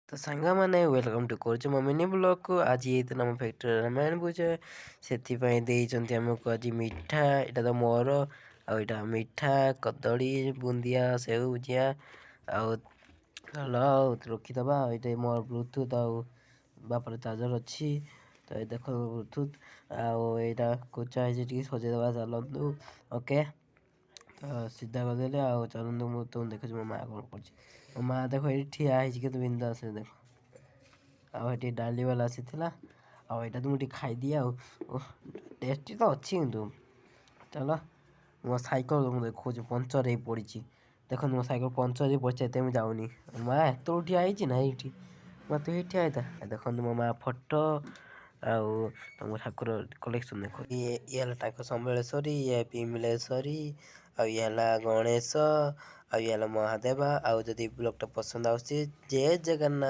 ତ ସାଙ୍ଗମାନେ, welcome to କରୁଛୁ ମୋ ମିନି ବ୍ଲଗ୍କୁ। ଆଜି ହେଇଥିଲା ଆମ ଫ୍ୟାକ୍ଟ୍ରିରେ ରାମାୟଣ ପୂଜା, ସେଥିପାଇଁ ଦେଇଛନ୍ତି ଆମକୁ ଆଜି ମିଠା। ଏଇଟା ତ ମୋର, ଆଉ ଏଇଟା ମିଠା, କଦଳୀ, ବୁନ୍ଦିଆ, ସେଉ ଭୁଜିଆ ଆଉ ଆଉ ରଖିଦେବା। ଆଉ ଏଇଟା ମୋର ବ୍ଲୁଟୁଥ୍ ଆଉ ବାପାର ଚାର୍ଜର ଅଛି। ତ ଏ ଦେଖ ବ୍ଲୁଟୁଥ୍, ଆଉ ଏଇଟା କୁଚା ହେଇଛି, ଟିକେ ସଜେଇଦେବା ଚାଲନ୍ତୁ। ଓକେ, ତ ସିଧା କରିଦେଲେ। ଆଉ ଚାଲନ୍ତୁ, ମୁଁ ତୁମକୁ ଦେଖୁଛି ମୋ ମା କ'ଣ କରୁଛି। ମୋ ମା ଦେଖ, ଏଇଠି ଠିଆ ହେଇଛି କେତେ ବିନ୍ଦାସରେ ଦେଖ। ଆଉ ଏଠି ଡାଲି ବାଲା ଆସିଥିଲା, ଆଉ ଏଇଟା ତ ମୁଁ ଟିକେ ଖାଇଦିଏ। ଆଉ ଟେଷ୍ଟି ତ ଅଛି କିନ୍ତୁ। ଚାଲ, ମୋ ସାଇକେଲ ମୁଁ ଦେଖାଉଛି, ପଞ୍ଚର ହେଇ ପଡ଼ିଛି। ଦେଖନ୍ତୁ, ମୋ ସାଇକେଲ ପଞ୍ଚର ହେଇ ପଡ଼ିଛି, ଏତେ ମୁଁ ଯାଉନି। ମା ଏତେବେଳୁ ଠିଆ ହେଇଛି ନା ଏଇଠି? ମା, ତୁ ଏଇଠି ଠିଆ ହେଇଥା। ଦେଖନ୍ତୁ ମୋ ମା ଫଟୋ ଆଉ ତମ ଠାକୁର କଲେକ୍ସନ୍ ଦେଖ। ଇଏ ହେଲା ତାଙ୍କ ସମ୍ବଳେଶ୍ୱରୀ, ଇଏ ବିମଲେଶ୍ୱରୀ, ଆଉ ଇଏ ହେଲା ଗଣେଶ, ଆଉ ଇଏ ହେଲା ମହାଦେବ। ଆଉ ଯଦି ବ୍ଲଗ୍ଟା ପସନ୍ଦ ଆସୁଛି, ଜୟ ଜଗନ୍ନାଥ।